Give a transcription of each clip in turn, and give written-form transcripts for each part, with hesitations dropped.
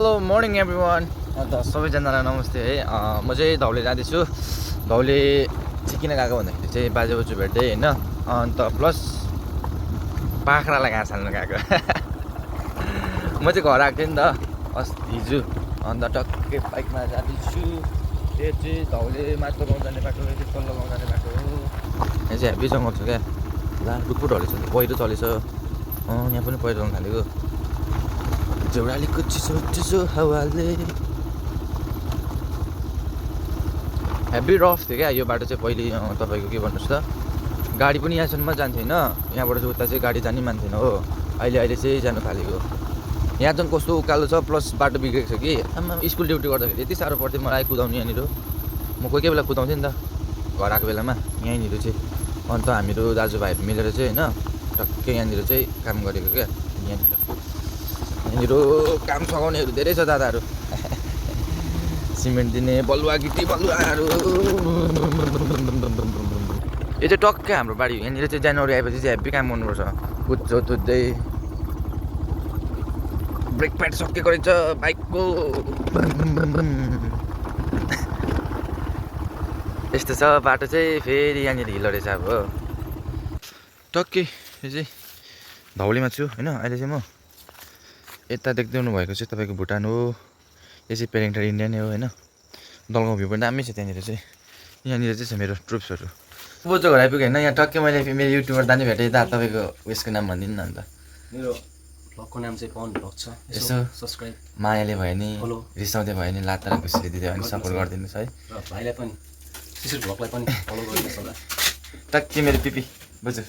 Hello morning everyone. अन्त सबैजनालाई नमस्ते है। म चाहिँ धौले जाँदैछु। धौले चाहिँ किन गएको भन्दाखेरि चाहिँ बाजे बोजू भेट्दै होइन, अन्त प्लस बाख्रालाई घाँस हाल्नु गएको। म चाहिँ घर आएको थिएँ नि त हिजो, अन्त टक्कै बाइकमा जाँदैछु। त्यो चाहिँ धौले माथिल्लो गाउँ जाने बाटो, यो चाहिँ तल्लो गाउँ जाने बाटो हो। यहाँ चाहिँ हेभी जङ्गल छ क्या, ला डुकुर ढलेछ, पहिरो चलेछ। यहाँ पनि पहिरो आउनु थालेको, झौडालीको चिसो चिसो हावाले। हेभी रफ थियो क्या यो बाटो चाहिँ पहिले। तपाईँको के भन्नुहोस् त, गाडी पनि यहाँसम्म जान्थेन, यहाँबाट चाहिँ उता चाहिँ गाडी जानै मान्थेन हो। अहिले चाहिँ जानु थालेको। यहाँ चाहिँ कस्तो उकालो छ, प्लस बाटो बिग्रेको छ कि आमा। स्कुल ड्युटी गर्दाखेरि यति साह्रो पर्थ्यो मलाई कुदाउनु यहाँनिर। म कोही कोही बेला कुदाउँथेँ नि त घर आएको बेलामा यहीँनिर चाहिँ। अन्त हामीहरू दाजुभाइहरू मिलेर चाहिँ होइन टक्कै यहाँनिर चाहिँ काम गरेको क्या। यहाँनिर काम सघाउनेहरू धेरै छ दादाहरू, सिमेन्ट दिने बलुवा गिटी बलुवाहरू। यो चाहिँ टक्कै हाम्रो बारी हो। यहाँनिर चाहिँ जनवरी आएपछि चाहिँ हेभी काम गर्नुपर्छ, कुद्छो तुत्दै। ब्रेक प्याड सकिएको रहेछ बाइकको। यस्तो छ बाटो चाहिँ। फेरि यहाँनिर हिलो रहेछ अब। टक्कै यो चाहिँ धौलीमा छु होइन अहिले चाहिँ म। यता देख्दै भएको चाहिँ तपाईँको भुटान हो, यो चाहिँ पेरेङटार इन्डियन हो होइन। दलगाउँ भ्यू पनि दामी छ त्यहाँनिर चाहिँ। यहाँनिर चाहिँ छ मेरो ट्रुप्सहरू। बोजू घर आइपुग्यो होइन। यहाँ टक्कै मैले मेरो युट्युबर दानी भेटेँ। दा तपाईँको उयसको नाम भनिदिनु न अन्त। मेरो भ्लगको नाम चाहिँ पवन भ्लग छ। यसो सब्सक्राइब मायाले भयो नि, फलो रिसाउँदै भयो नि, लात र खुसीले दिँदै भयो नि सपोर्ट गरिदिनुहोस् है। र भाइलाई पनि शिशिर भ्लगलाई पनि फलो गरिदिनुहोस् होला। टक्कै मेरो पिपी बोजू।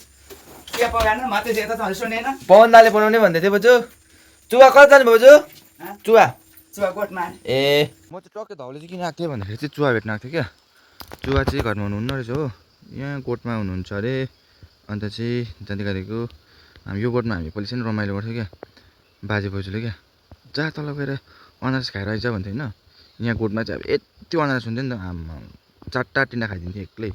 के पकाएन मात्रै यता त सुनेन। पवन दाले बनाउने भन्दै थियो बोजू। चुवा कता जानु बोजू? चुवा चुवा गोठमा। ए म चाहिँ टक्कै धौले चाहिँ किन आएको थिएँ भन्दाखेरि चाहिँ चुवा भेट्न आएको थिएँ क्या। चुवा चाहिँ घरमा हुनुहुन्न रहेछ हो, यहाँ गोठमा हुनुहुन्छ अरे। अन्त चाहिँ जाँदै गरेको हामी यो गोठमा हामी पहिला चाहिँ रमाइलो गर्थ्यौँ क्या बाजे बोजूले क्या। जहाँ तल गएर अनारस खाएर आइज भन्थ्यो होइन। यहाँ गोठमा चाहिँ अब यति अनारस हुन्थ्यो नि त, आम्मा चारवटा टिन्डा खाइदिन्थ्यो एक्लै।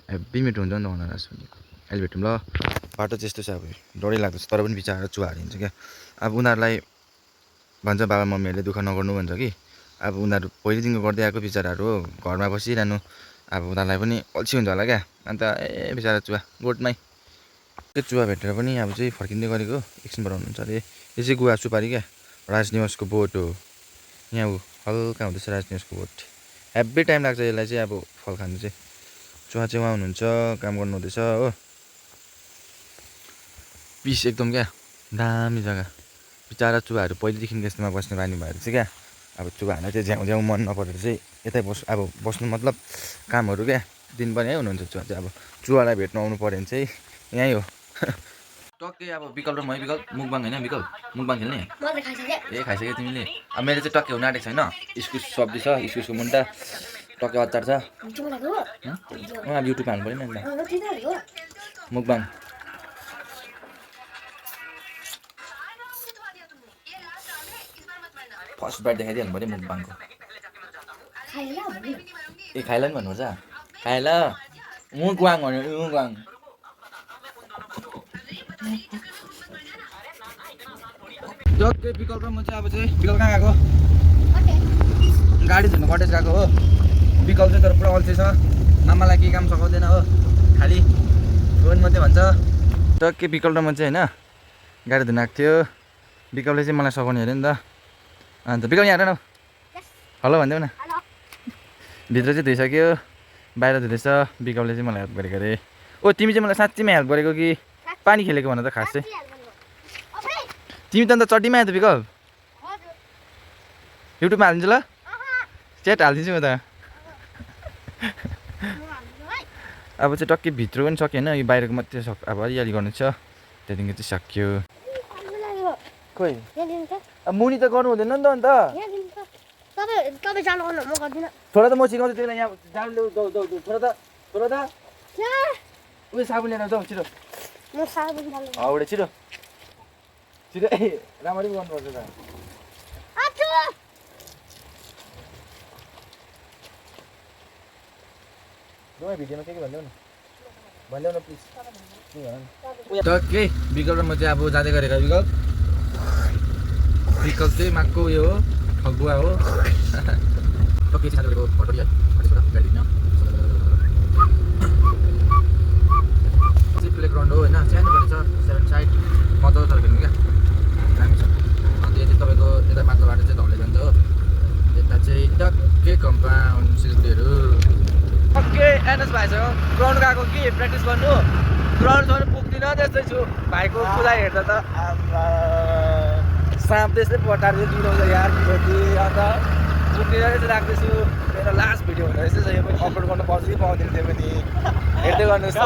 हेभी मिठो हुन्छ नि त अनारस पनि। अहिले भेटौँ ल। बाटो चाहिँ यस्तो छ अब, डरै लाग्दैछ तर पनि बिचरा चुवाहरू हिँड्छ क्या। अब उनीहरूलाई भन्छ बाबा मम्मीहरूले दुःख नगर्नु भन्छ कि। अब उनीहरू पहिलेदेखिको गर्दै आएको बिचराहरू हो, घरमा बसिरहनु। अब उनीहरूलाई पनि अल्छी हुन्छ होला क्या। अन्त बिचरा चुवा गोठमै। त्यो चुवा भेटेर पनि अब चाहिँ फर्किँदै गरेको एकछिनबाट हुनुहुन्छ अरे। यो चाहिँ गुवा सुपारी क्या, राजनिवासको बोट हो। यहाँ हो हल्का हुँदैछ राजनिवासको बोट। हेभी टाइम लाग्छ यसलाई चाहिँ अब फल खानु चाहिँ। चुवा चाहिँ उहाँ हुनुहुन्छ, काम गर्नु हुँदैछ हो। पिस एकदम क्या, दामी जग्गा। बिचरा चुवाहरू पहिलेदेखि यस्तोमा बस्ने बानी भएर चाहिँ क्या। अब चुवाहरूलाई चाहिँ झ्याउ झ्याउ मन नपरेर चाहिँ यतै अब बस्नु मतलब कामहरू क्या दिनभरि यहीँ हुनुहुन्छ चुवा चाहिँ। अब चुवालाई भेट्नु आउनु पऱ्यो भने चाहिँ यहीँ हो। टक्कै अब विकल्प र मै विकल्प मुकबाङ होइन, विकल्प मुकबाङ खेल्ने। ए खाइसक्यो तिमीले? अब मेरो चाहिँ टक्कै हुनु आँटेको छैन। इस्कुस सब्जी छ, इस्कुसको मुन्टा, टक्कै अचार छ। अब युट्युब हाल्नु पऱ्यो नि अन्त मुकबाङ। फर्स्ट बाइट देखाइदिइहाल्नु पऱ्यो मुकबाङको। ए खाइला नि भन्नुपर्छ, खाइला मुकबाङ भन्यो मुकबाङ। टक्कै विकल्प र म चाहिँ अब चाहिँ विकल्प कहाँ गएको? गाडी धुनु कटेज गएको हो। विकल्प चाहिँ तर पुरा अल्छी छ, मामालाई केही काम सघाउँदैन हो, खालि फोन मात्रै भन्छ। टक्कै विकल्प र म चाहिँ होइन गाडी धुनु आएको थियो। विकल्पले चाहिँ मलाई सघाउने अरे नि त। अन्त विकल्प यहाँ हेर न, हेलो भनिदेऊ न। भित्र चाहिँ धुइसक्यो, बाहिर धुँदैछ। विकल्पले चाहिँ मलाई हेल्प गरेको अरे। ओ तिमी चाहिँ मलाई साँच्चीमा हेल्प गरेको कि पानी खेलेको भन त खास चाहिँ? तिमी त अन्त चड्डीमा आयो त विकल्प। युट्युबमा हालिदिन्छु ल, च्याट हालिदिन्छु म त। अब चाहिँ टक्कै भित्र पनि सक्यो होइन, यो बाहिरको मात्रै अब अलिअलि गर्नु छ, त्यहाँदेखि चाहिँ सक्यो। खोइ अब मुनि त गर्नु हुँदैन नि त अन्त। छोरा त म सिकाउँछु तिमीलाई। यहाँ जानु छोरा त उयो साबुन लिएर जाउँ छिटो। हौडे छिटो छिटो। ए राम्ररी गर्नुपर्छ त। भिडियोमा के भनिदेऊ न, भनिदेऊ न प्लिज। टक्कै विकल्प र म चाहिँ अब जाँदै गरेको विकल्प चाहिँ माको उयो हो। फगुवा हो टक्कै चाहिँ साथीहरूको भटोरी है फटेबाट गाडी हिँड्न प्ले ग्राउन्ड हो होइन सानोबाट छ 7 साइड मजाको छ खेल्नु क्या दामी छ अन्त यति तपाईँको यता माथिल्लो बाटो चाहिँ धौले जान्छ हो यता चाहिँ टक्कै कम्पाउन्ड सिलगढीहरू टक्कै एनएस भाइसँग ग्राउन्ड गएको कि प्र्याक्टिस गर्नु ग्राउन्डसम्म पुग्दिनँ त्यस्तै छु भाइको कुदा हेर्दा त साँप त्यस्तै पटाएर चाहिँ जुराउँछ यार कि अन्त पुग्दिनँ चाहिँ राख्दैछु मेरो लास्ट भिडियो हुँदो रहेछ यो पनि अपलोड गर्नु पाउँछ कि पाउँदैन त्यो पनि हेर्दै गर्नुहोस्